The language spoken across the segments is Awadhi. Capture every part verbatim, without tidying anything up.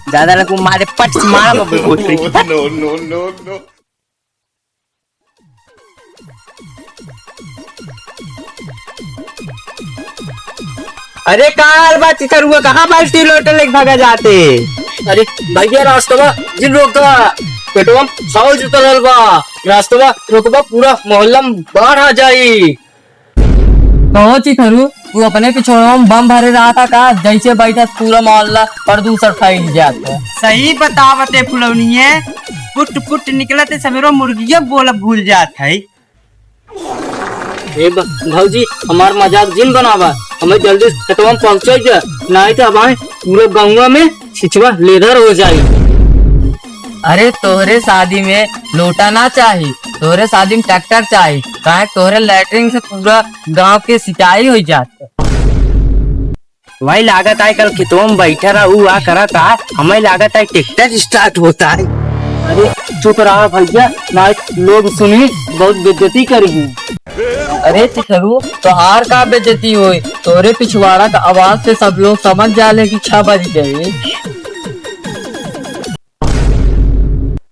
ज्यादा लगू मारे पट से मारा बबे गोटरी। No, no, no, no। अरे का हाल बा चिथरुआ, कहाँ बाल्टी लोटा लेके भागा जाते? अरे भैया रास्तवा जिन रोक दा, पेटवा में छाव जुतल बा, रास्तवा रोकबा पूरा मोहल्ला में बाढ़ आ जाई। कहो चिथरू, तू अपने पिछोड़वा में बम भरे रहा था का? जैसे बैठा पूरा मोहल्ला प्रदूषण फैल जात है। सही बतावते फुलौनिये, पुट पुट निकलते सवेरो मुर्गिया बोल भूल जात है। ए ब-, भौजी, हमार मजाक जिन बनावा, हमें जल्दी खेतवा में पहुँचे जा, नहीं तो हमारे पूरा गौवा में छिछवा लेदर हो जाई। अरे तोहरे शादी में लोटा ना चाही, तोहरे शादी में ट्रैक्टर चाही, काहे तोहरे लैट्रिन से पूरा गांव के सिंचाई हो जात। वही लागत आय कल खेतवा में बैठा रहा, ऊ आ करत आय, हमें लागत आय ट्रैक्टर स्टार्ट होता है। अरे चुप रहा भैया, ना लोग सुनी बहुत बेइज्जती करी। अरे चिथरू, तोहार का बेइज्जती होई? तोरे पिछवाड़ा का आवाज से सब लोग समझ जाले कि छह बज गए।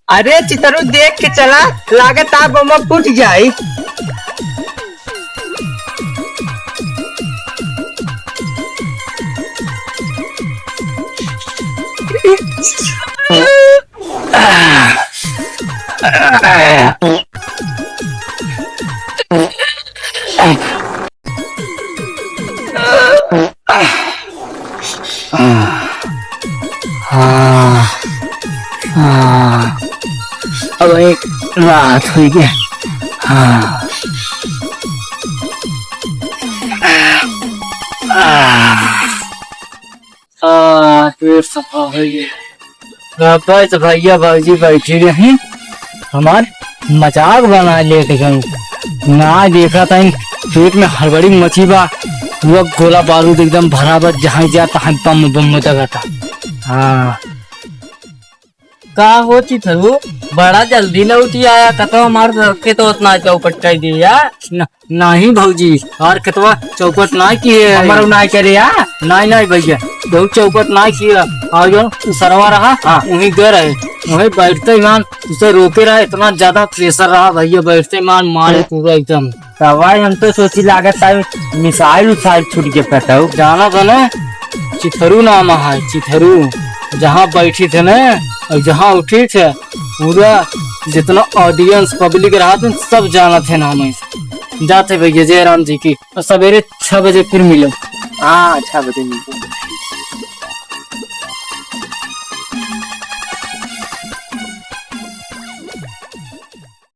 अरे चिथरू देख के चला, लागत आ बम फूट जाई। हाँ, हाँ, अब एक रात हुई गया। हाँ। आ, पेट सफा हो गया। अब तो भैया भौजी बैठी रही, हमार मजाक बना लेट गई। ना देखा था पेट में हड़बड़ी मची बा, पूरा गोला बारूद एकदम भरा बा, जहाँ जा तहाँ बम बम दगा था। हाँ। का हो चिथरू, बड़ा जल्दी लौटी आया, कतो हमार के तो उतना चौपट कर दिया। न-, नहीं भौजी, और खेतवा चौपट ना किए। हमरो ना करे या। नहीं, नहीं भैया, बहुत चौपट ना किए। और जो उ सरवा रहा, हाँ। वहीं गए रहे, वहीं बैठते ही मान उसे रोके रहा, इतना ज्यादा प्रेशर रहा भैया, बैठते ही मान मारे पूरा एकदम। तबाई हम तो सोची लागत है मिसाइल उसाइल छूट के पता हो। जाना था ना, चिथरू नाम है, चिथरू। जहाँ बैठी थे ना और जहाँ उठी थे, पूरा जितना ऑडियंस पब्लिक रहा था, सब जाना थे नाम है। जाते भैया जयराम जी की, और सवेरे छह बजे फिर मिलो। हाँ, छह बजे मिलते।